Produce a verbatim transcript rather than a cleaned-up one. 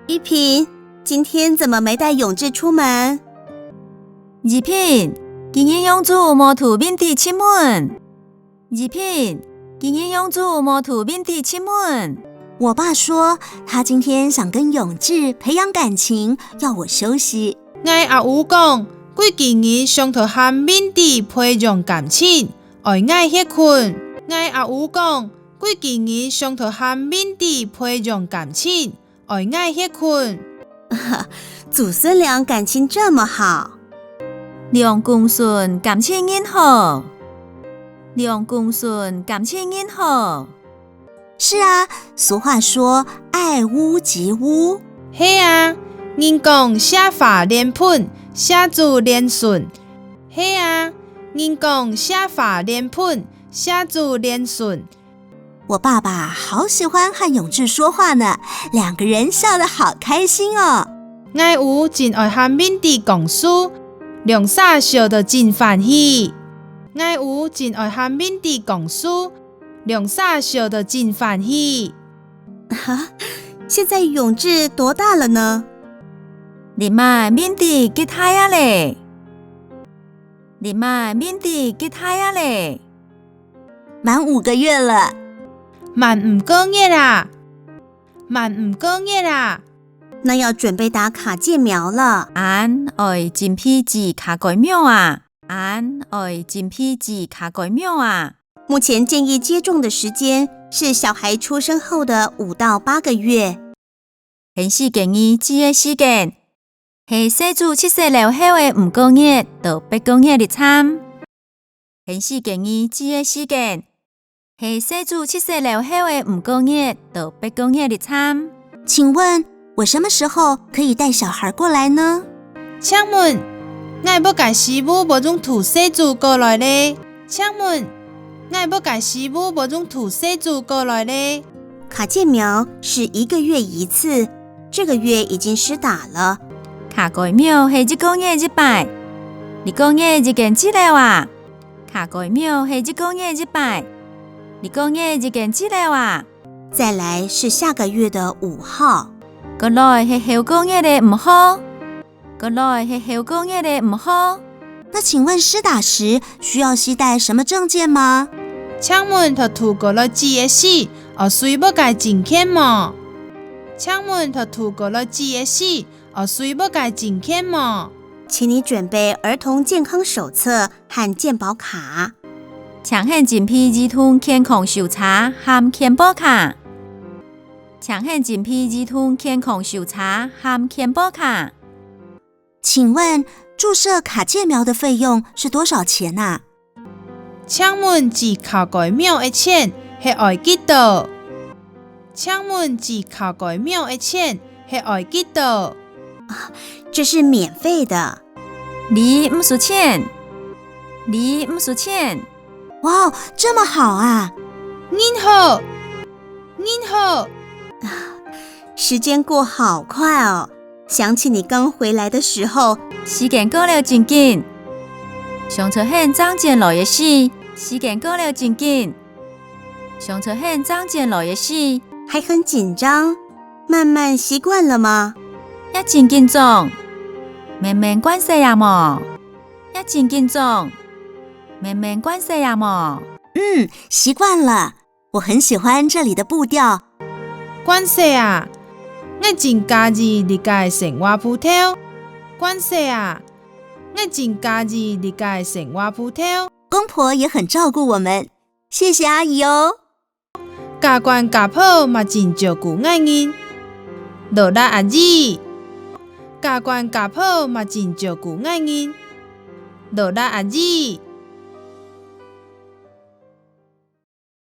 依萍，今天怎麼沒帶永志出門？依萍，今日仰子無渡敏迪出門？依萍，今日仰子無渡敏迪出門？我爸說，他今天想跟永志培養感情，要我休息。𠊎阿母講，佢今日想討和敏迪培養感情，愛𠊎歇睏。𠊎阿母講，佢今日想討和敏迪培養感情，愛𠊎歇睏。祖孫倆感情這麼好。兩公孫感情恁好。兩公孫感情恁好。是啊，俗話說，愛屋及烏。係啊，人講惜花連盆，惜子連孫。係啊，人講惜花連盆，惜子連孫。我爸爸好喜歡和永志說話呢，兩個人笑得好開心哦。𠊎有真愛和敏迪講事，兩儕笑到真歡喜。𠊎有真愛和敏迪講事，兩儕笑到真歡喜。哈，現在永志多大了呢？這擺敏迪幾大啊咧？這擺敏迪幾大啊咧？滿五個月了。滿五個月啊！滿五個月啊！那要準備打卡介苗了。恁愛準備注卡介苗啊！恁愛準備注卡介苗啊！目前建議接種的時間是小孩出生後的五到八個月。現時建議注个時間，係細子出世了後个五個月到八個月這站。現時建議注个時間，係細子出世了後个五個月到八個月這站。請問，我什麼時候可以帶小孩過來呢？請問，𠊎麼个時務會用渡細子過來咧？請問，𠊎麼个時務會用渡細子過來咧？卡介苗是一個月一次，這個月已經施打了。卡介苗係一個月一擺，這個月已經注了啊！卡介苗係一個月一擺，這個月已經注了啊！再來是下個月的五號。過來係後個月个五號。過來係後個月个五號。那請問施打時需要攜帶什麼證件嗎？請問討渡過來注个時，愛隨麼个證件無？請問討渡過來注个時，愛隨麼个證件無？請你準備兒童健康手冊和健保卡。請你準備兒童健康手冊和健保卡。請你準備兒童健康手冊和健保卡。請問注射卡介苗的費用是多少錢啊？請問注卡介苗个錢係愛幾多？請問注卡介苗个錢係愛幾多？這是免費的。這毋收錢。這毋收錢。哇，這麼好啊！恁好，恁好！時間過好快哦，想起你剛回來的時候，時間過了真緊。想著你正轉來个時，時間過了真緊。想著你正轉來个時，還很緊張，慢慢習慣了嗎？也真緊張，慢慢慣勢啊無？也真緊張，慢慢慣勢啊無？嗯，習慣了。我很喜歡這裡的步調。慣勢啊，𠊎真佮意這个生活步調。慣勢啊，𠊎真佮意這个生活步調。公婆也很照顧我們，謝謝阿姨哦。家官家婆嘛真照顧𠊎人。勞力阿姨，家官家婆嘛真照顧𠊎人。勞力阿姨，